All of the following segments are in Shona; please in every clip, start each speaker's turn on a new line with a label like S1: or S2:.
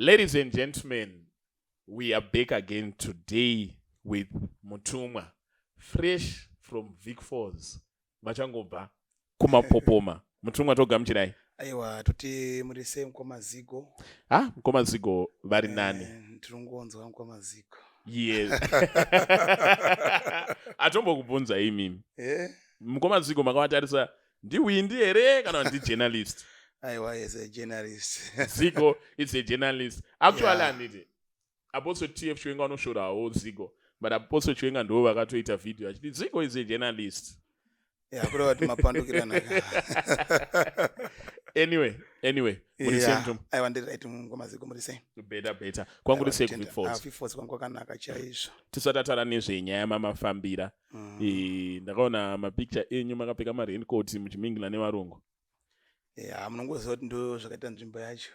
S1: Ladies and gentlemen, we are back again today with Mutumwa, fresh from Vic Falls. Vachangobva kumapopoma. Mutumwa, togamuchirai.
S2: Aiwa, toti muri sei, mukoma Zigo?
S1: Ha, mukoma Zigo vari nani.
S2: Tiringonzwa, mukoma Zigo.
S1: Yes. Atombokubvunza imimi.
S2: Eh?
S1: Mukoma Zigo, makavatarisa, ndiwindi here kana kuti ndijournalist?
S2: Aiwa, is a journalist.
S1: Zigo is a journalist. Actually, handiti Apostle TF Chiwenga vanoshorawo Zigo, but Apostle Chiwenga ndo vakatoita video achiti Zigo is a journalist.
S2: Yeah, kureva kuti mapandukirana.
S1: Anyway, muri sei, Mutumwa?
S2: Aiwa, ndiri right, mukoma Zigo, muri sei?
S1: Better, better. Kwangu ri sei kuVic Falls?
S2: Vic Falls kwangu kwakanaka chaizvo.
S1: Tisati tataura nezvenyaya mamafambira, ndakaona mapicture enyu makapfeka maraincoat muchimingila nevarungu.
S2: Yeah, munongoziva kuti ndo zvakaita nzvimbo yacho.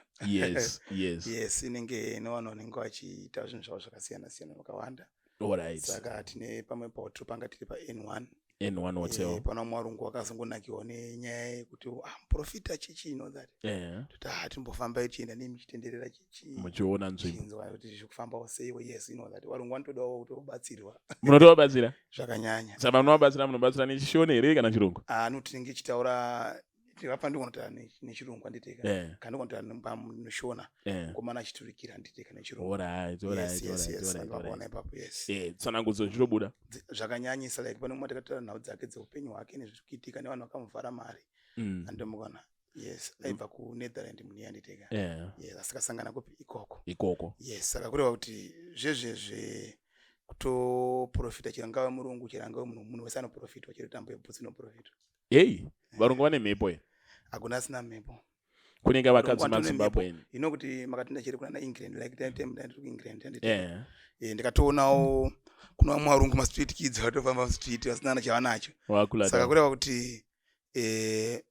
S2: Yes, inenge nevanhu vanenge vachiita zvinhu zvavo zvakasiyana siyana vakawanda. Saka tine pamwe pahotel panga tiri paN1.
S1: N1 Hotel.
S2: Pana vamwe varungu vakazongonakiwa nenyaya yekuti, ah, muprofita chichi, you know that, toti, ah, timbofamba tichienda nemi chitenderera chichi.
S1: Muchiona nzvimbo.
S2: Chinzwa kuti zvikufambawo seiwo. Yes, you know that varungu vanotodawo kutobatsirwa.
S1: Munotovabatsira?
S2: Zvakanyanya.
S1: Saka munovabatsira, munobatsira nechishona here kana chirungu?
S2: Ah, no, tinenge chitaura tikapa, ndikonotaura nechirungu, handiteka, kana ndikonotaura neshona, mukomana achiturikira, handiteka, nechirungu. Yes, vakaona ipapo, yes.
S1: Tsanangudzo zvichitobuda.
S2: Zvakanyanyisa. Like pane mumwe takataura nhau dzake dzeupenyu hwake nezviri kuitika nevanhu vakamuvhara mari. Andomukona, yes, aibva kuNetherland munhu yanditeka. Yes, asikasangana kupi ikoko.
S1: Ikoko.
S2: Yes, saka kureva kuti zvezvezve kutoprofita, chero angave murungu, chero angave munhu wese anoprofitwa, chero tambo yebhutsi inoprofitwa.
S1: Hei, varungu vane mhepo here?
S2: Hakuna asina mhepo.
S1: Kunenge vakadzi
S2: Varungu vatone
S1: maZimbabweni.
S2: Ino kuti makatenda chero kunana England, like time time ndiri kuEngland, handiti? Ndikatoonawo kuna vamwe varungu, mastreet kids, vatofamba mustreet vasina chavanacho.
S1: Wakula.
S2: Saka kureva kuti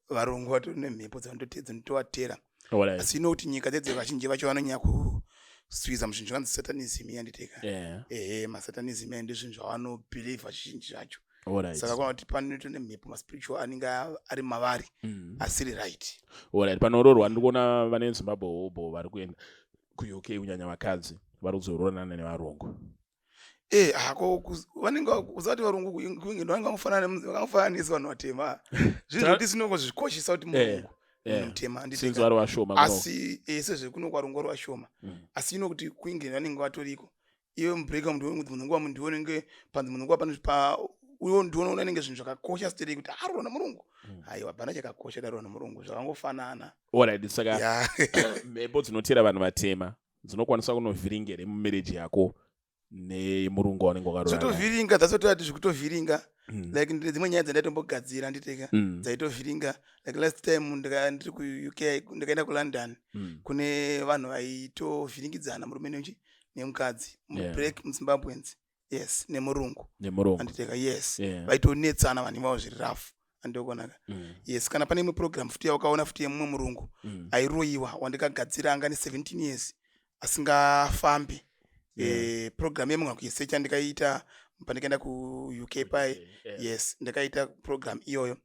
S2: varungu vatori nemhepo dzinotovatera. Asi ino kuti nyika dzedze vazhinji vacho vanonyanya kuswiza muzvinhu zvakanzi satanism, yanditeka. Ehe, masatanism aya ndizvinhu zvavanobhilivha zvizhinji zvacho. Saka kuna kuti panoito nemhepo, maspiritual anenge ari mavari asiri right.
S1: Alright, panororwa ndiri kuona vane Zimbabwe hobo vari kuenda kuUK, kunyanya vakadzi vari kuzoroorana nevarungu.
S2: Hako vanenge usati varungu kuEngland vanenge vakangofanana vanhu vatema, zvinhu zvekuti sinongozvikoshesa kuti murungu, munhu mutema, handiti?
S1: Since vari vashoma kuno.
S2: Asi sezvekuno kwarungu vari vashoma, asi ino kuti kuEngland vanenge vatoriko. Iwe mubreaker, munhu nguva ndiwe unenge panzi munhu nguva pano pa uyo ndiwo unoona inenge zvinhu zvakakosha stereki kuti arora nemurungu. Aiwa, hapana chakakosha darora nemurungu, zvakangofanana.
S1: Alright, saka mhepo dzinotera vanhu vatema dzinokwanisa kunovhiringa here mumarriage yako nemurungu waunenge wakarora naye?
S2: Zvotovhiringa, dzasototi zvikutovhiringa. Like ndine dzimwe nyaya dzandatombogadzira, nditeka, dzaitovhiringa. Like last time ndiri kuUK, ndikaenda kuLondon, kune vanhu vaitovhiringidzana, murume nemukadzi, mublack muZimbabweans, yes, nemurungu.
S1: Nemurungu.
S2: Anditeka, yes. Vaitonetsana vanhu ivavo zviri rafu, andiokonaka. Yes, kana pane imwe program futi yawakaona futi yemumwe murungu airoyiwa wandikagadzira, anga ne17 years asingafambi. Program yemumwe kuisecha ndikaita pandikaenda kuUK pai. Yes, ndakaita program iyoyo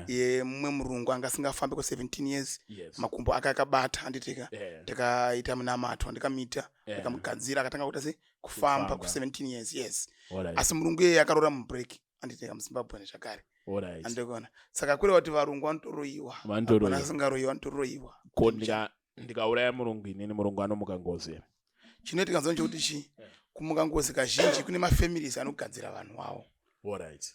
S2: yemumwe murungu anga asingafambi kwa17 years, makumbo ake akabata, handitika. Ndikaita munamato, ndikamita, ndikamugadzira, akatanga kuita se kufamba ku17 years, yes. Asi murungu iyeye akarora mubreak, handitika, muZimbabwe zvakare. Andikuona, saka kureva kuti varungu vanotoroyiwa.
S1: Vanotoroyiwa.
S2: Hapana asingaroyiwa, vanotoroyiwa.
S1: Ko ndikauraya murungu inini, murungu anomuka ngozi here?
S2: Chinoitika nzona chekuti chi kumuka ngozi kazhinji kune mafamilies anogadzira vanhu vavo.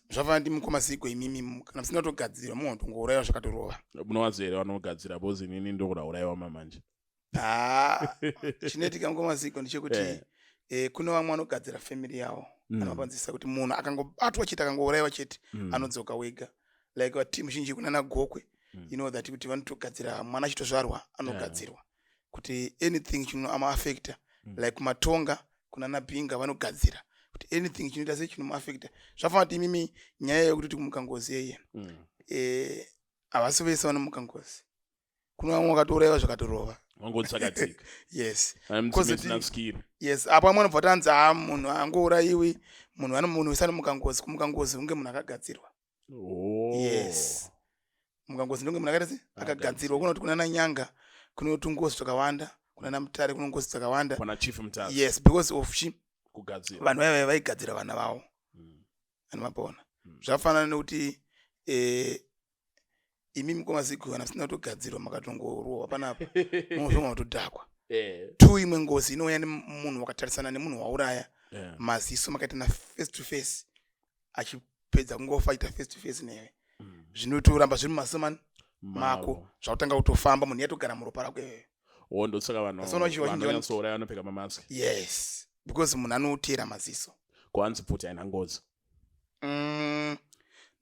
S2: Zvafanana ndi mukoma Zigo, imimi kana musina kutogadzirwa mungotongourayiwa zvakatorova.
S1: Munowaziva here vanogadzira? Because inini ndokuda mamanje.
S2: Ah, chinoitika, mukoma Zigo, ndechekuti kune vamwe vanogadzira family yavo, anovapanzisa kuti munhu akangobatwa chete, akangourayiwa chete, anodzoka wega. Like vatimu zhinji kunana Gokwe, you know that kuti vanotogadzira mwana achitozvarwa, anogadzirwa kuti anything chinoamaafecta. Like kumatonga kunana Binga vanogadzira kuti anything chinoita se chinomuafecta. Zvafanira kuti imimi nyaya yekuti kumuka ngozi yeye, havasi vese vanomuka ngozi. Kuna vamwe vakatourayiwa zvakatorova.
S1: Wangotsakatika.
S2: Yes.
S1: Musina skill.
S2: Yes, apo amwe anobva tanzi, ha, munhu angourayiwi, munhu ano munhu wese anomuka ngozi. Kumuka ngozi kunge munhu akagadzirwa. Yes, muka ngozi ndonge munhu akaita se akagadzirwa. Kuna kuti kunana nyanga kune tungozi twakawanda. Kunana Mutare kune ngozi dzakawanda.
S1: Kwana Chief Mutare.
S2: Yes, because of chi?
S1: Kugadzira.
S2: Vanhu vaiva vaigadzira vana vavo. Ani mapona. Zvafanana nekuti imi mukoma Zigo, kana musina kutogadzirwa, makatongorohwa panapa, munozonga kutodhakwa. Two, imwe ngozi inouya nemunhu wakatarisana nemunhu wauraya, maziso makaitana face to face, achipedza kungofa aita face to face newe. Zvinotoramba zviri mumaziso mani mako, zvakutanga kutofamba, munhu yatogara muropa rako iwewe.
S1: O, ndosaka vanhu
S2: Asi vanochiwa
S1: vanonyatsouraya vanopfeka mamaski.
S2: Yes, because munhu anotera maziso.
S1: Kwanzi pfuti haina ngozi.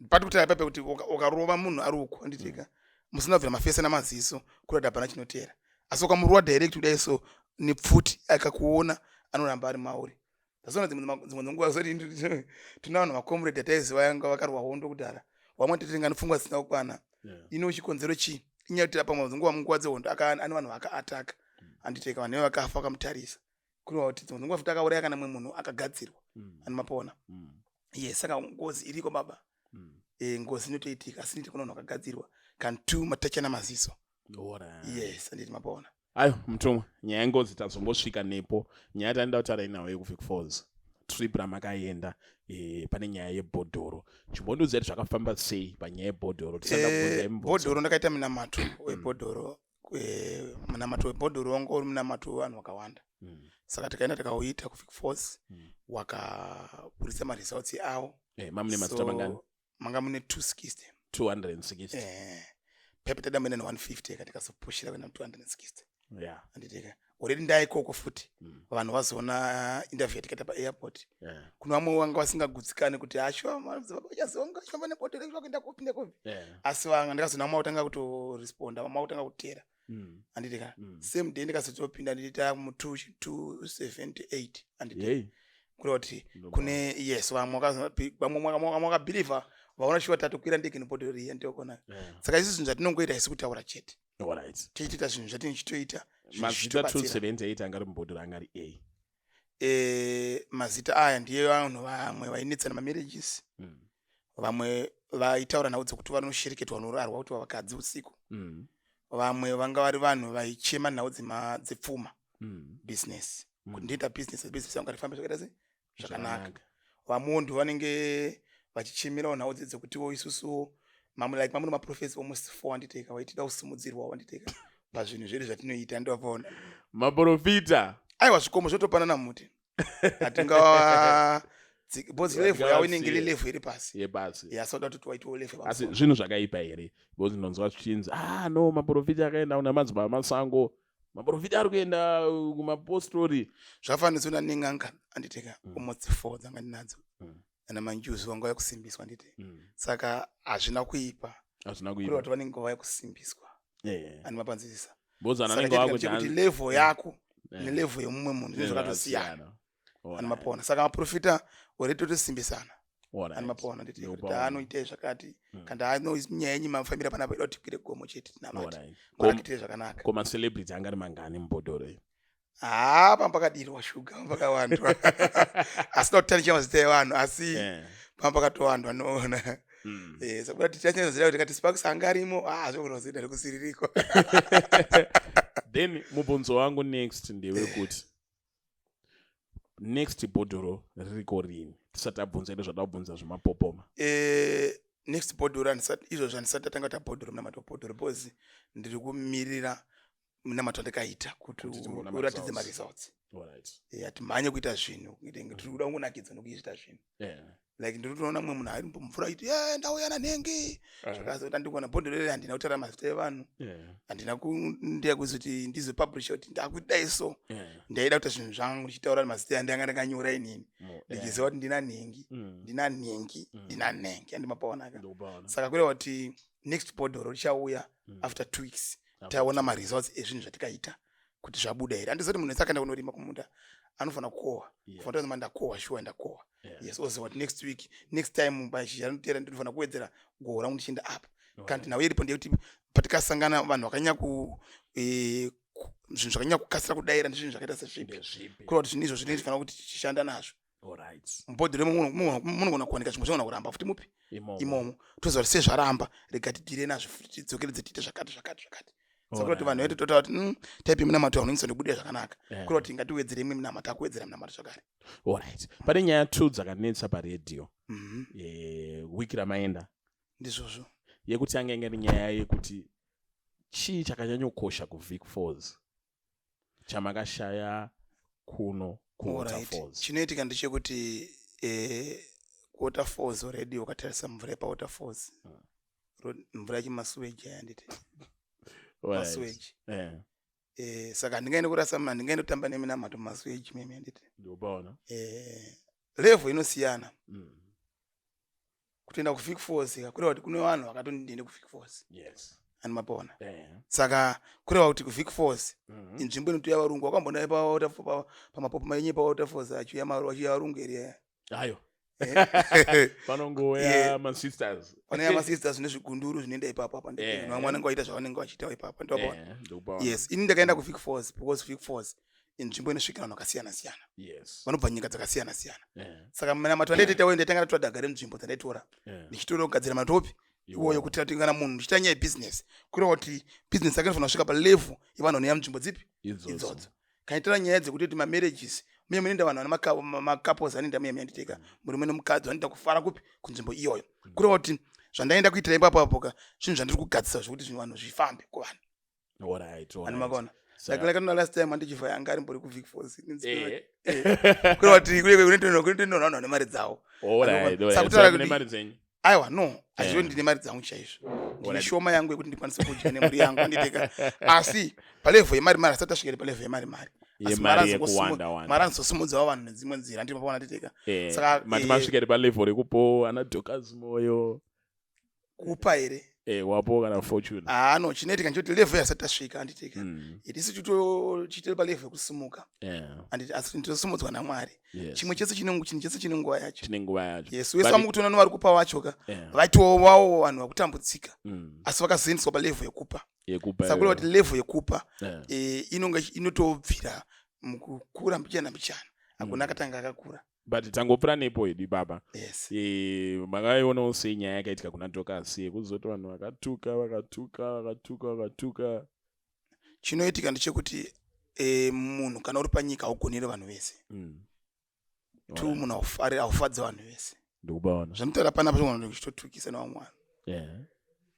S2: Pati kuti paipe kuti ukarova munhu ari uku, anditika, musina kubvira mafesa namaziso, kurati hapana chinotera. Asi ukamurova direct kudai so nepfuti, akakuona, anoramba ari mauri. Tasona dzimwe dzenguva zoti tuna vanhu macomrade ataiziva yanga vakarwa hondo kudhara, vamwe titenga nepfungwa dzisina kukwana. Ino chikonzero chii? Inyaya yekuti pamwe dzenguva, munguva dzehondo, ane vanhu vakaataka, anditeka, vanhu ivo vakafa vakamutarisa. Kureva kuti dzimwe dzenguva futi akauraya kana mumwe munhu akagadzirwa. Ani mapona? Yes, saka ngozi iriko, baba. Ngozi inotoitika, asi niti kuna vanhu vakagadzirwa kan two matachana maziso. Yes, anditi mapona?
S1: Ayo mutumwa, nyaya yengozi tazongosvika nepo. Nyaya tanoda kutaura inawo yekuVic Falls trip ramakaenda, pane nyaya yebhodhoro. Chimbondiudza kuti zvakafamba sei panyaya yebhodhoro tisati takubvunzai mibvunzo.
S2: Bhodhoro, ndakaita munamato webhodhoro. Munamato webhodhoro wanga uri munamato wevanhu vakawanda. Saka tikaenda, tikauita kuVic Falls, wakaburitsa maresults awo.
S1: Mamune mazita mangani?
S2: Manga mune 260.
S1: 260.
S2: Pepe tada mune 150, ka tikazopushira kuenda 260. Anditika already ndaikoko futi. Vanhu vazoona interview yatikaita paairport. Kuno vamwe vanga vasingagutsikani kuti ashuwa vachazonga nebhodhoro kuenda kupi nekupi. Asi vanga ndikazoona vamwe vakutanga kutoresponda, vamwe vakutanga kutera. Anditika same day ndikazotopinda ndiita mu 278, anditi? Kureva kuti kune, yes, vamwe vamwe vakabhilivha, vaona shuwa tatokwira ndege nebhodhoro riya, ndiyokona. Saka isusu zvinhu zvatinongoita isi kutaura chete. Tichitoita zvinhu zvatinochitoita.
S1: Mazita 278 angari mubhodhoro angari a
S2: Mazita aya ndiye vanhu vamwe vainetsana mamarriages. Vamwe vaitaura nhau dzekuti vanoshereketwa, vanorarwa kuti vakadzi usiku. Vamwe vanga vari vanhu vaichema nhau dzepfuma, business, kuti ndoita business, business yangu harifambi zvakaita se zvakanaka. Vamwewo ndo vanenge vachichemerawo nhau dzekutiwo isusu mamwe, like mamwe maprofesi almost four, anditeka, vaitida kusimudzirwa, vanditeka, pazvinhu zvedu zvatinoita, ndovapona.
S1: Maprofita.
S2: Aiwa, zvikomo zvotopanana muti, hatinga, because level yavo inenge iri level iri pasi.
S1: Yepasi.
S2: Yasoda kuti waitiwo level
S1: Asi
S2: pamusoro.
S1: Zvinhu zvakaipa here? Because ndinonzwa zvichinzi, ah no, maprofita akaenda kuna madzibaba masango, maprofita ari kuenda kumapostori.
S2: Zvafananidzwa nen'anga, anditeka. Almost four dzanga ndinadzo. Ana manjuzu vanga vaya kusimbiswa, nditi. Saka hazvina kuipa.
S1: Hazvina
S2: Kureva
S1: kuipa.
S2: Kuti vanenge vaya kusimbiswa. Ani mapanzwisisa?
S1: Because vanhu
S2: Saka
S1: vanenge
S2: chaitika
S1: vakuti
S2: ndechekuti level yako nelevel yemumwe munhu zvinhu zvakatosiyana. Ani mapona? Saka maprofita already totosimbisana. Ani mapona? Nditi kuti
S1: Ndinopaona.
S2: anoita zvakati, kana ano nyaya yenyu mafambira panapa, ida kuti tikwire gomo chete, tinamate. Marakitire zvakanaka.
S1: Ko macelebrity anga ari mangani mubhodhoro iyi?
S2: Haa, pamba pakadirwa shuga, pamba pakawandwa. Asina kutanicha mazita evanhu, asi pamba pakatowandwa, noona. Saka kuti tichanyatsoziva kuti kati Sparks anga arimo, ah, zvogona kuzoita rekusiririko.
S1: Then mubvunzo wangu next ndewekuti next bhodhoro ririko rini, tisati tabvunza ito zvatabvunza zvemapopoma?
S2: Next bhodhoro izvozvo handisati tatanga kuita bhodhoro, munamato webhodhoro, because ndiri kumirira munamato wandikaita kuti
S1: Kuti timboona
S2: uratidze
S1: ma-results.
S2: maresults. Hatimhanye kuita zvinhu, tiri kuda kungonakidzwa nokuita zvinhu. Like ndiri kutoona mumwe munhu ari mumvura achiti, "Eh, ndauya nanhengi." Zvakazota ndikuona bhodhoro rere, handina kutaura mazita evanhu. Handina kundeya kuzoti ndizopublisha kuti ndakudai so. Ndaida kuita zvinhu zvangu ndichitaura mazita andanga ndakanyora inini, ndichiziva kuti ndina nhengi, ndina nhengi, ndina nhengi, andimapaonaka?
S1: Ndikupaona.
S2: Saka kureva kuti next bhodhoro richauya after 2 weeks, taona maresults ezvinhu zvatikaita kuti zvabuda here. Handizoti munhu wese akaenda kunorima kumunda anofanira kukohwa. Kufanira kuti ndakohwa, shuwa ndakohwa. Yes, oziva kuti next week, next time pashizha rinotera, ndinofanira kuwedzera gohwo rangu ndichienda apa. Kana nhau iripo ndeyekuti patikasangana, vanhu vakanyanya ku zvinhu zvakanyanya kukasira kudayira ndizvinhu zvakaita sezvipi?
S1: Ndezvipi?
S2: Kureva kuti zvinhu izvo zvinofanira kuti tichishanda nazvo. Mubhodhoro munogona kuwanika zvimwe zvinogona kuramba futi mupi?
S1: Imomo.
S2: Imomo. Toziva kuti sezvaramba, rega tidhire nazvo futi, tidzokeredze, tiite zvakati, zvakati, zvakati. Saka kuti vanhu vaitototaura kuti type yemunamato yaunonyisa ndobuda zvakanaka, kureva kuti ngatiwedzere imwe minamato, akuwedzera minamato zvakare.
S1: Alright, pane nyaya two dzakanetsa paredhiyo wiki ramaenda.
S2: Ndizvozvo.
S1: Yekuti yanga inge iri nyaya yekuti chii chakanyanyokosha kuVic Falls chamakashaya kuno kuWaterfalls?
S2: Chinoitika ndechekuti Waterfalls already, ukatarisa mvura yepaWaterfalls, mvura yechimasuweji ayanditi masuweji. Saka handingaende kurasa, handingaende kutamba neminamato mumasuweji meme, handiti?
S1: Ndikupaona.
S2: Level inosiyana. Kutoenda kuVic Falls kureva kuti kune vanhu vakatoti ndiende kuVic Falls. Ani mapaona? Saka kureva kuti kuVic Falls inzvimbo inotoya varungu. Wakambona pamapopo mainye paWaterfalls achiuya varungu here?
S1: Ayo, panongouya masisters.
S2: Panouya masisters nezvigunduru zvinoenda ipapo apa. Vamwe vanenge vachiita zvavanenge vachiita ipapo, ndopaona. Yes, ini ndakaenda kuVic Falls because Vic Falls inzvimbo inosvikira vanhu vakasiyana siyana vanobva nyika dzakasiyana siyana. Saka minamato andaitoita, ndaitanga ndatora dhaga renzvimbo dzandaitora, ndichitora kugadzira matopi iwoyo, kuti ati kana munhu ndichiita nyaya yebusiness, kureva kuti business yake inofanira kusvika palevel yevanhu vanoya munzvimbo dzipi? Idzodzo. Kana itora nyaya dzekuti kuti mamarriages, muye munoenda vanhu vane macouples, anoenda muye muyanditeka murume nemukadzi vanoenda kufara kupi? Kunzvimbo iyoyo. Kureva kuti zvandaenda kuitira ipapo apoka zvinhu zvandiri kugadzisa zvekuti zvinhu vanhu zvifambe kuvanhu. Ani makaona? Like last time andichivha yanga ari mbori kuVic Falls, kureva kuti kunotoendwa vanhu vane mari dzavo.
S1: Saka kutaura kuti
S2: aiwa, no, hazvivo, ndine mari dzangu chaizvo, ndine shoma yangu yekuti ndikwanise kudya nemhuri yangu, anditeka. Asi palevel yemari mari asati asvika palevel yemari mari. Asi Mwari anozosimudzawo vanhu nedzimwe nzira, ndiri mapaona, nditeka.
S1: Saka mati masvika ri palevel rekupo ana Dorcas Moyo?
S2: Kupa here?
S1: Wapo kana Fortune.
S2: Ah, no, chinoitika nchoti level yasati tasvika, handitika? Isi titori palevel yekusimuka, handiti? Asi tinosimudzwa naMwari. Chimwe chese chinhu chese chine nguva yacho.
S1: Chine nguva yacho.
S2: Yes, wese vamukutoona novari kupa wacho ka, vaitiwo vawo vanhu vakutambudzika, asi vakazoendeswa palevel yekupa.
S1: Yekupa.
S2: Saka kureva kuti level yekupa inonga inotobvira mukukura mbichana mbichana, hakuna akatanga akakura.
S1: But tangopfuura nepo hedu ipapa.
S2: Yes.
S1: Makaionawo sei nyaya yakaitika kuna Dorcas yekuzoti vanhu vakatuka, vakatuka, vakatuka, vakatuka?
S2: Chinoitika ndechekuti munhu kana uri panyika haugoneri vanhu vese. Two, munhu haufadzi vanhu vese.
S1: Ndikubaona.
S2: Zvanotaura panapa zvogona kuchitotukisa nevamwe vanhu.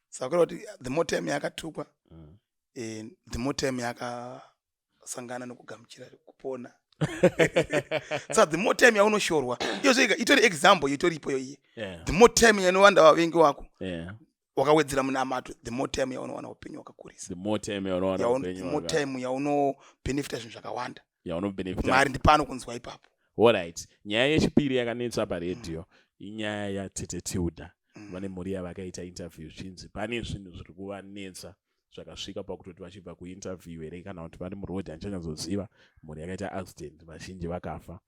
S2: Saka kureva kuti the more time yakatukwa, the more time yakasangana nekugamuchira kupona. Saka the more time yaunoshorwa, iyo zvega itori example itoripo iyo. The more time yanowanda vavengi wako, wakawedzera munamato, the more time yaunowana upenyu hwakakurisa.
S1: The more time yaunowana upenyu
S2: the more time yaunobenefita zvinhu zvakawanda.
S1: Yaunobenefita.
S2: Mwari ndipano kunzwa ipapo.
S1: Alright, nyaya yechipiri yakanetsa paredhiyo inyaya yaTete Tilda. Vane mhuri yavakaita interview, zvinzi pane zvinhu zviri kuvanetsa zvakasvika pakutoti vachibva kuinterview here kana kuti vari murodhi, handichanyatsoziva, mhuri yakaita accident, vazhinji vakafa,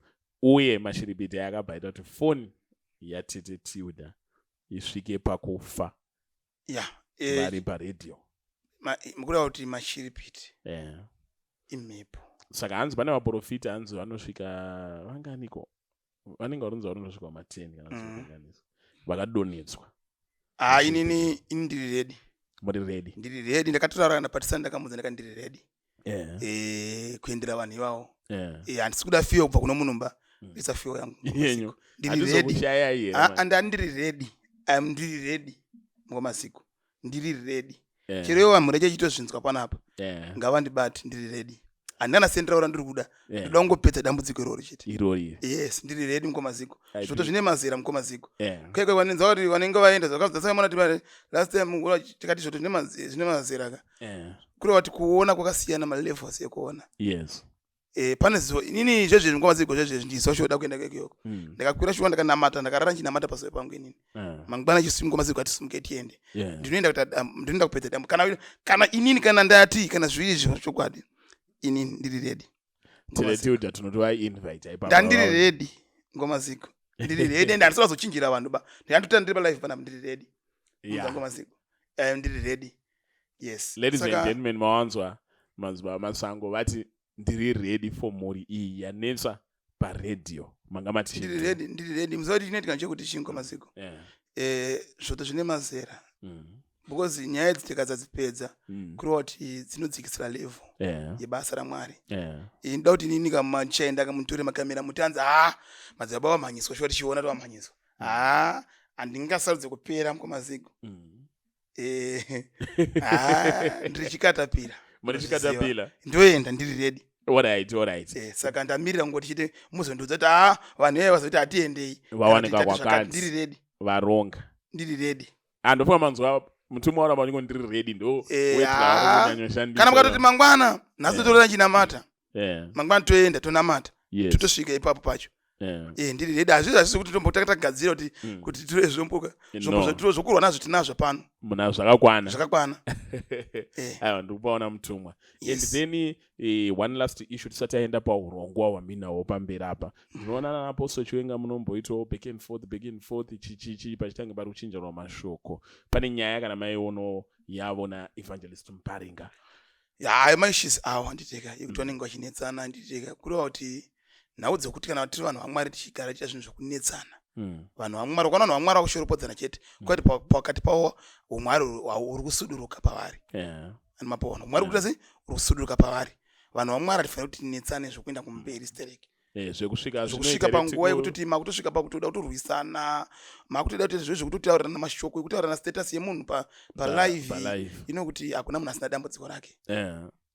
S1: uye mashiripiti akabva aita kuti foni yaTete Tilda isvike pakufa vari paredhiyo.
S2: Mukureva kuti mashiripiti imhepo.
S1: Saka hanzi pane vaprofita, hanzi vanosvika vanganiko, vanenge varunzi varunosvika ma10 kana tichikanganisa, vakadonhedzwa.
S2: Ah, inini ini ndiri ready.
S1: Muri ready?
S2: Ndiri ready. Ndakatotaura kana patisani, ndakamudza, ndakati ndiri ready kuendera vanhu ivavo. Handisi kuda fiyo kubva kuno munhu mba. Isa fiyo yangu.
S1: Yenyu.
S2: Ndiri ready.
S1: Hatizokushayai here?
S2: Ah, and ndiri ready. Am ndiri ready ngomasiku, ndiri ready. Chero ivo vanhu reche chitozvinzwa panapa, ngavandibate, ndiri ready. Handina sendiraura ndiri kuda, ndoda kungopedza dambudziko iroro chete.
S1: Irori.
S2: Yes, ndiri ready mukomaziko. Zvoto zvine mazera mukomaziko. Kwekwe vanenza kuti vanenge vaenda zvakasamona ti last time tikati zvoto zvine mazera ka, kureva kuti kuona kwakasiyana, malevels ekuona. Pane zuva inini izvezvi mukomaziko, zvezvezvi ndizwa shoda kuenda kwekuyoko. Ndakakwira shuwa, ndakanamata, ndakarara nchinamata pasowe pangu inini. Mangwana chisimuka maziko ati simuke tiende. Ndinoenda kuti ndinoenda kupedza dambu kana inini kana ndati kana zviri izvo chokwadi, inini ndiri ready.
S1: Tete Tilda tinotova invite ipapo.
S2: Ndandiri ready ngomaziko, ndiri ready, and handisi vazochinjira vanhu ba, ndikandotira ndiri palive panapa, ndiri ready. Ngomaziko, ndiri ready, yes.
S1: Ladies and gentlemen, mawanzwa Madzibaba Masango vati ndiri ready for mhuri iyi yanetsa paredhiyo. Manga mati
S2: Ndiri ready, ndiri ready. Muziva kuti chinoitika nchekuti chii ngomaziko? Zvoto zvine mazera. Because nyaya idzi tikasadzipedza, kureva kuti dzinodzikisira level yebasa raMwari. Ndoda kuti inini kamachaenda kamutore makamera, mutanzi, ha, madzibaba vamhanyiswa shuwa, tichiona tovamhanyiswa. Ha, handingasarudze kupera mukwamazigo. Ha, ndiri chikatapira.
S1: Muri chikatapila.
S2: Ndoenda ndiri ready.
S1: Alright.
S2: Saka ndamirira kungoti chite muzondiudza kuti, ha, vanhu ivava vazoti hatiendei.
S1: Vawanika
S2: Kana kuti tati zvakati,
S1: kwakati.
S2: ndiri ready.
S1: Varonga.
S2: Ndiri ready.
S1: Handofunga manzwa mutumwa waramba uchingo ndiri ready, ndo
S2: Kana mukatoti mangwana, nhasi totora chinamata, mangwana toenda tonamata, totosvika ipapo pacho. Ndiri ready. Hazvizvi, hazvisi kuti tombotanga tagadzira kuti kuti tire zvomboka zvombo.
S1: No.
S2: Zvokurwa nazvo tinazvo pano.
S1: Muna zvakakwana.
S2: Zvakakwana.
S1: Aiwa, ndikupaona, mutumwa. And then one last issue tisati taenda paurongwa hwaminawo pamberi apa. Ndinoona naapostle Chiwenga munomboitawo back and forth, back and forth, chichichi, pachitange pari kuchinjanwa mashoko. Pane nyaya kana maiono yavo naEvangelist Muparinga?
S2: Hayi, maissues awo, handiteka, yekuti vanenge vachinetsana, handiteka, kureva kuti nhau dzekuti kana tiri vanhu vaMwari tichigara tiita zvinhu zvokunetsana. Vanhu vaMwari, ukaona vanhu vaMwari vakushoropodzana chete, kwati pakati pavo umwari huri kusuduruka pavari. Ani mapoona umwari kuita sei? Uri kusuduruka pavari. Vanhu vaMwari hatifaniri kuti tinetsane zvokuenda kumberi stereki.
S1: Zvekusvika
S2: zvokusvika
S1: zvinoita
S2: panguva yekutoti makutosvika pakutoda kutorwisana, makutoda kuti zve zvekutotaurirana mashoko, ekutaurirana status yemunhu palive.
S1: Palive.
S2: Ino kuti hakuna munhu asina dambudziko rake.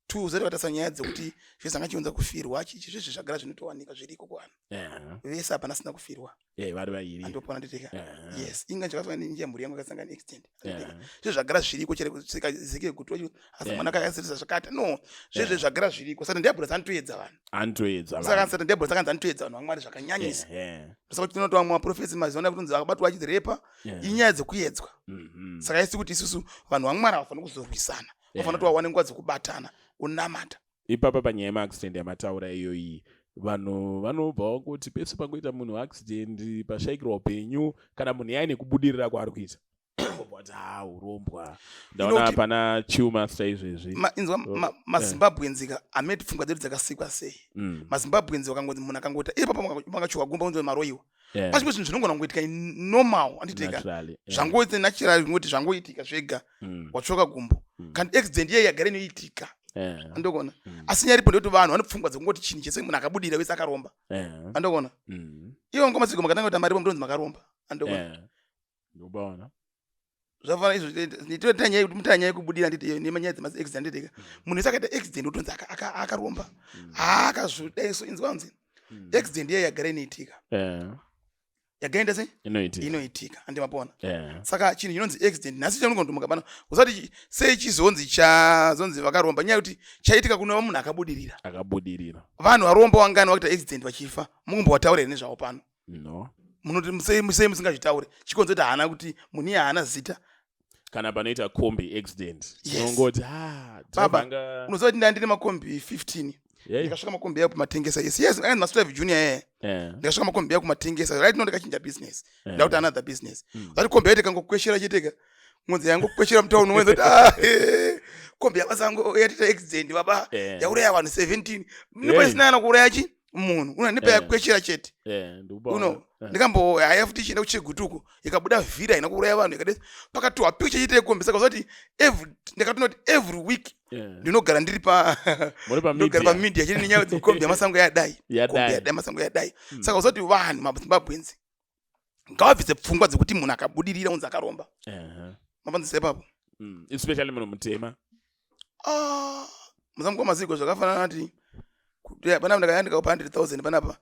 S2: Two, zati vatarisa nyaya dzekuti zvese angachiunza kufirwa chichi, zvezve zvagara zvinotowanika, zviriko kuvanhu vese, hapana asina kufirwa.
S1: Vari vairi.
S2: Andopona, nditeka. Yes, inga chakasangana nenjia, mhuri yangu yakasangana neaccident. Zvezve zvagara zviriko, chero zike kuti asi mwana kakasirisa zvakati no, zvezve zvagara zviriko. Saka ndiabhura anotoedza vanhu.
S1: Anotoedza.
S2: Saka saka ndiabhura sakanzi anotoedza vanhu vaMwari zvakanyanyisa. Saka kuti tinoti vamwe maprofesi mazuva ano kutonzi vakabatwa vachirepa, inyaya dzekuedzwa. Saka isi kuti isusu vanhu vaMwari havafaniri kuzorwisana, vafanira kuti vawane nguva dzekubatana, unamata.
S1: Ipapa panyaya yemaaccident yamataura iyoyi, vanhu vanobva vangoti pese pangoita munhu accident, pashayikirwa upenyu, kana munhu yaine kubudirira kwaari kuita, obva vati, ha, urombwa. Ndaona pana Chillmaster izvezvi.
S2: Inzwa, maZimbabweans ka, ameti pfungwa dzedu dzakasikwa sei. MaZimbabweans vakangonzi munhu akangota ipapo pangachiwa gumba, unzi maroiwa. Pachimwe zvinhu zvinogona kungoitika normal, anditeka.
S1: Naturally, yeah.
S2: Zvangoita natural, ngoti zvangoitika zvega. Watsvoka gumbo. Kana accident iye yagara inoitika. Andokona. Asi nyaya iripo ndekuti vanhu vane pfungwa dzekungoti chinhu chese, munhu akabudira wese akaromba. Andokona. Iwo ngoma dziko makatanga kuti mari, mutonzi makaromba. Andokona.
S1: Ndikubaona.
S2: Zvafana izvo, nditoita nyaya yekuti mutanya nyaya yekubudira, nditi nemanyaya dzemaaccident, nditeka. Munhu wese akaita accident utonzi akaromba. Akazvodai so, inzwa, kunzi accident iye yagara inoitika. Yagara inoita sei?
S1: Inoitika.
S2: Inoitika, andimapona. Saka chinhu chinonzi accident nhasi chanongondomuka pano usati sei chizonzi chazonzi vakaromba, nyaya yekuti chaitika kunova munhu akabudirira.
S1: Akabudirira.
S2: Vanhu varombo wangani vakuita accident vachifa? Mungombovataurai nezvavo pano?
S1: No.
S2: Munoti sei, sei musingazvitauri? Chikonzo kuti haana kuti munhu iye haana zita.
S1: Kana panoita kombi accident,
S2: Yes.
S1: unongoti, ah,
S2: Baba,
S1: driver
S2: unoziva kuti ndandine makombi 15. Ndikasvika makombi ayo kumatengesa. Yes, akanzi mastrive junior yeye. Ndikasvika makombi ayo kumatengesa. Right now ndakachinja business, ndakuti another business. Zati kombi yacho ikangokweshera chiteka, ngonzi yangokweshera mutauni, wenza kuti, ah, kombi yabasango yatita accident, baba. Yauraya vanhu 17. Nepasina kana kuuraya chi munhu una nepa yakweshera chete.
S1: Ndikubaona.
S2: Uno ndikambo haya futi ichienda kuChegutuku, ikabuda vhira, haina kuuraya vanhu, ikadai pakatiwa picture chete yekombi. Saka uzati every, ndakatoona kuti every week ndinogara ndiri pa
S1: Muri
S2: ndinogara
S1: pamedia.
S2: pamedia chete nenyaya dzekombi yamasango yadai, kombi
S1: Yadai.
S2: yadai, masango yadai. Saka uzati vanhu maZimbabweans ngavabvise pfungwa dzekuti munhu akabudirira unzi akaromba. Mapanzisa ipapo?
S1: Especially munhu mutema.
S2: Ah, musango maziko zvakafanana nati kuti panapa ndakayandika pa 100,000 panapa,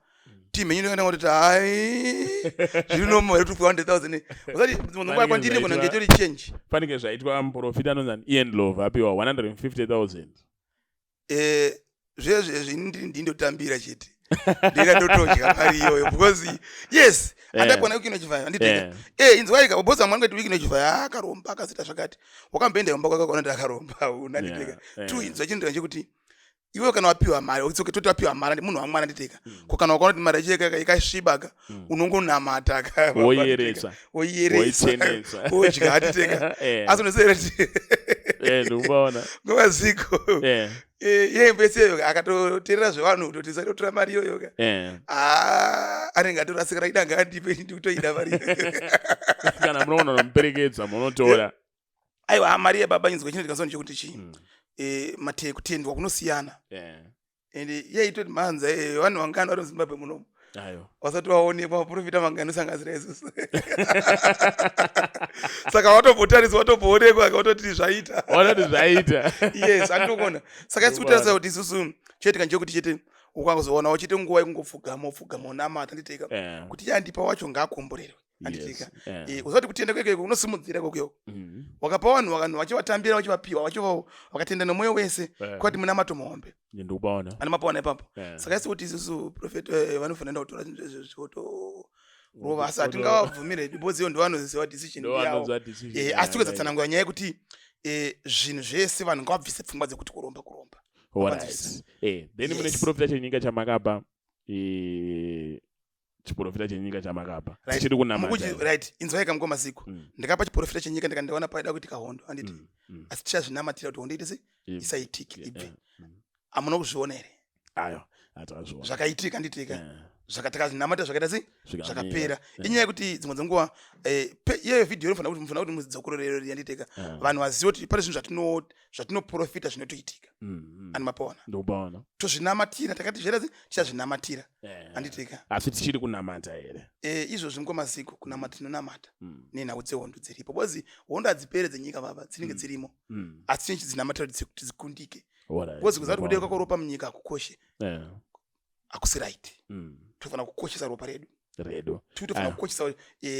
S2: team yenyu ndikaenda kuti, hai, zviri normal here kuti 100,000? Usati dzimwe nguva kwandiri
S1: Panenge
S2: kuna
S1: zvaitwa-
S2: ngetori change.
S1: Panenge zvaitwa muprofita anonzi Ian Love apiwa 150,000.
S2: Zvezvezvi ini ndiri ndindotambira chete, ndingatotodya mari iyoyo because, yes, andakwana Wicknell Chivayo, anditeka. Inzwaika, boss vamwe vanongoti Wicknell Chivayo akaromba, akazoita zvakati. Wakamboenda kumba kwake ukaona kuti akaromba? Unanditeka. Two, inzwa, chinhu chekuti iwe kana wapiwa mari, okay, toti wapiwa mari munhu wamwana, nditeka, ko kana wakaona kuti mari yacho ikasviba ka, unongonamata ka.
S1: Woyeresa.
S2: Woyeresa.
S1: Woichenesa.
S2: Wodya, anditeka. Asi unoziva kuti
S1: Ndikubaona.
S2: nguva ziko yembe seyo akatoteerera zvevanhu kutoti satotora mari iyoyo ka. Ah, anenge atorasika, raida ngaandipe, ndikutoida mari iyoyo.
S1: Kana munoona nomuperekedza munotora.
S2: Aiwa, mari yebaba inzwa, chinoitika so ndechekuti chii? Mate kutendwa kunosiyana. And iye itoti mhanza, vanhu vangani vari muZimbabwe munomu
S1: Ayo.
S2: Vasati vaonekwa? Vaprofita mangani osanganisira isusu? Saka watombotariswa, watomboonekwa, watoti zvaita.
S1: Wanoti zvaita.
S2: Yes, andinokuona. Saka isi kutarisa kuti isusu chaitika ndechekuti chete ukangozoona uchite nguva yekungopfugama, upfugama, unamata, anditeka kuti yandipa wacho ngaakomborerwe, anditika. Uzati kutenda kwekeko kunosimudzira ikokoko. Wakapa vanhu, vanhu vachivatambira, vachivapiwa, vachivawo vakatenda nemwoyo wese, kwati munamato muhombe.
S1: Ndikubaona.
S2: Ane mapaona ipapo. Saka isi kuti isusu prophet vanofanira kutora zvinhu izvezvo votorova, asi hatingavabvumire because ivo ndovanoziva decision yavo.
S1: Ndovanonzwa decision.
S2: Asi tikuedza tsanangura nyaya yekuti zvinhu zvese vanhu ngavabvise pfungwa dzekuti kuromba, kuromba.
S1: Alright. Then mune chiprofita chenyika chamakapa, chiprofita chenyika chamakapa tichiri kunamata.
S2: Right, inzwai kamukoma Ziko. Ndakapa chiprofita chenyika, ndikandaona paida kuitika hondo, handiti? Asi tichazvinamatira kuti hondo ite sei? Isaitike, ibve. Hamuna kuzviona here?
S1: Ayo, hatakazviona.
S2: Zvakaitika, handitika? Takazvinamata, zvakaita sei?
S1: Zvikamira.
S2: Zvakapera. Inyaya yekuti dzimwe dzenguva iyeyo vhidhiyo inofanira kuti mufanira kuti muzidzokororero, yanditeka, vanhu vazive kuti pane zvinhu zvatinoprofita zvinotoitika. Ani mapaona?
S1: Ndikubaona.
S2: Tozvinamatira, takati zvera tichazvinamatira, handitika?
S1: Asi tichiri kunamata here?
S2: Izvozvi mukoma Ziko, kunamata tinonamata nenhau dzehondo dziripo, because hondo hadzipere dzenyika baba, dzinenge dzirimo, asi tinenge tichidzinamata kuti dzikundike, because kuziva kuti kudeuka kweropa munyika hakukoshe, hakusi right. Tofanira kukoshesa ropa redu.
S1: Redu.
S2: Tofanira kukoshesa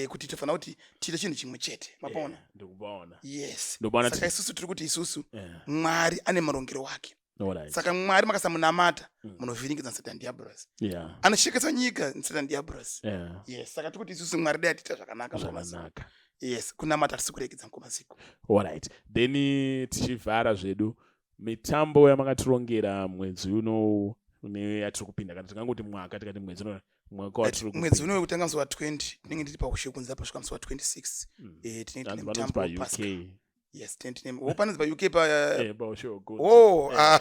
S2: kuti tofanira kuti tiite chinhu chimwe chete, mapaona?
S1: Ndikubaona.
S2: Yes.
S1: Ndobaona.
S2: Saka isusu tiri kuti isusu Mwari ane marongero wake. Saka Mwari makasamunamata, munovhiringidza Satan diabolos. Anoshekesa nyika Satan diabolos. Yes, saka tiri kuti isusu Mwari dai atiita zvakanaka, mukoma Ziko.
S1: Zvakanaka.
S2: Yes, kunamata hatisi kuregedza, mukoma Ziko.
S1: Alright, then tichivhara zvedu, mitambo yamakatirongera mwedzi uno neyatiri kupinda, kana tingangoti mwaka, tikati mwedzi uno, mwaka watiri
S2: Mwedzi
S1: kupinda.
S2: Uno wekutanga musi wa20 tinenge tiri paushe kunze pasvika musi wa26. Tinenge tine
S1: Hanzi vanonzi
S2: mutambo
S1: pa
S2: wePasika.
S1: UK.
S2: Yes, tinenge tine wo panonzi paUK pa
S1: Paushe hwekunze.
S2: Oh, ah.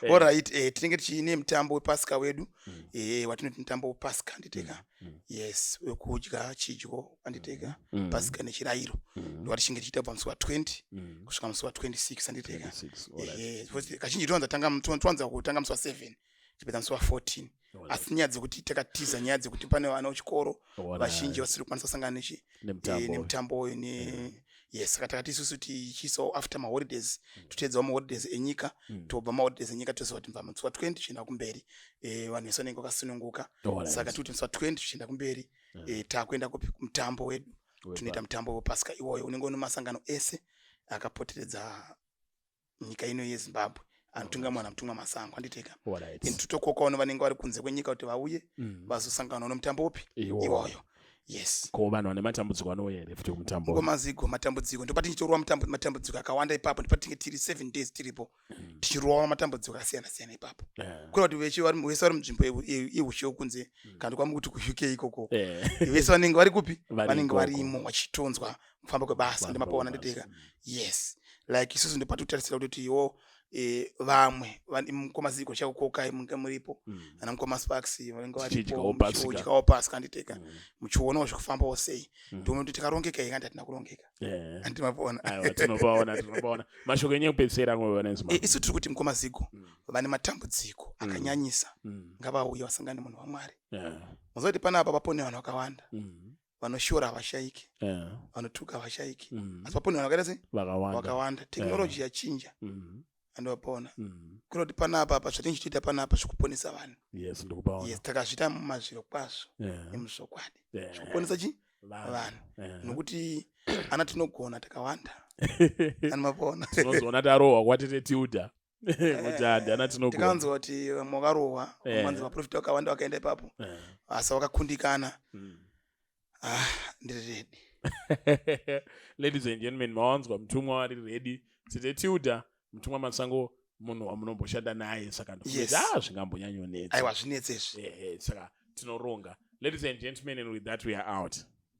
S2: Alright, tinenge tichiine mutambo wePasika wedu, watinoti mutambo wePasika, handiteka? Yes, wekudya chidyo, handiteka? Pasika nechirayiro ndowatichinge tichiita kubva musi wa20 kusvika musi wa26, handiteka?
S1: 26, alright.
S2: Because kazhinji towanza kutanga musi wa7, tipedza musi wa14, asi nyaya dzekuti takatiza, nyaya dzekuti pane vana vechikoro vazhinji vasiri kukwanisa kusangana
S1: Nemutambo.
S2: Nemutambo uyu ne yes, saka takati isusu tichiisawo after maholidays, toteedzawo maholidays enyika. Tobva maholidays enyika, toziva kuti mva musi wa20 tichienda kumberi, vanhu vese vanenge vakasununguka. Saka tikuti musi wa20 tichienda kumberi, taakuenda kupi? Kumutambo wedu. Tunoita mutambo wePasika iwoyo, unenge une masangano ese akapoteredza nyika ino yeZimbabwe anotungamwa namutumwa Masango, handiteka? And totokokawo nevanenge vari kunze kwenyika kuti vauye vazosangana nomutambo upi?
S1: Iwoyo.
S2: Iwoyo, yes.
S1: Ko vanhu vane matambudziko anouya here futi kumutambo?
S2: Mukoma Zigo, matambudziko ndopatinchitorwa matambudziko akawanda ipapo. Ndopatinge tiri 7 days tiripo, tichirova matambudziko akasiyana siyana ipapo. Kureva kuti vese vari munzvimbo yeushe wekunze, kana kwamukuti kuUK ikoko, vese vanenge vari kupi?
S1: Vari
S2: Vanenge
S1: ikoko.
S2: varimo vachitonzwa kufamba kwebasa.
S1: Kufamba
S2: Ndimapaona,
S1: kwebasa.
S2: nditeka? Yes, like isusu ndopatokutarisira kutoti iwo vamwe mukoma Ziko chakukokai, munge muripo, ana mukoma Sparks vanenge
S1: Tichidyawo
S2: varipo.
S1: Pasika.
S2: Muchidyawo Pasika, nditeka? Muchionawo zvekufambawo sei. Ndiona kuti takarongeka here, kandi hatina kurongeka. Handimapona?
S1: Aiwa, tinopaona, tinopaona. Mashoko enyu ekupedzisira nguva vana?
S2: Isu tiri kuti, mukoma Zigo, vane matambudziko akanyanyisa ngavauye vasangane nemunhu waMwari. Muziva kuti panapa papone vanhu vakawanda. Vanoshora havashaiki, vanotuka havashaiki, asi papone vanhu vakaita sei?
S1: Vakawanda.
S2: Vakawanda. Technology yachinja, andovapona kuita kuti panapa apa zvatinenge tichiita panapa zvekuponesa vanhu.
S1: Yes, ndikupaona.
S2: Yes, takazviita mumazviro kwazvo nemuzvokwadi, zvekuponesa chi?
S1: Vanhu.
S2: Vanhu. Nokuti ana tinogona takawanda, ani mapona?
S1: Tinozoona tarohwa kwatete Tilda kuti handi ana tinogona.
S2: Tikanzwa kuti vamwe vakarohwa, vanzi vaprofita vakawanda vakaenda ipapo, asi vakakundikana. Ah, ndiri ready.
S1: Ladies and gentlemen, mawanzwa, mutumwa wari ready. Tete Tilda, mutumwa Masango munhu wamunomboshanda naye, saka ndofunga kuti, ah, zvingambonyanyonetsa.
S2: Aiwa, zvinetse izvi.
S1: Ehe, saka tinoronga. Ladies and gentlemen, and with that we are out.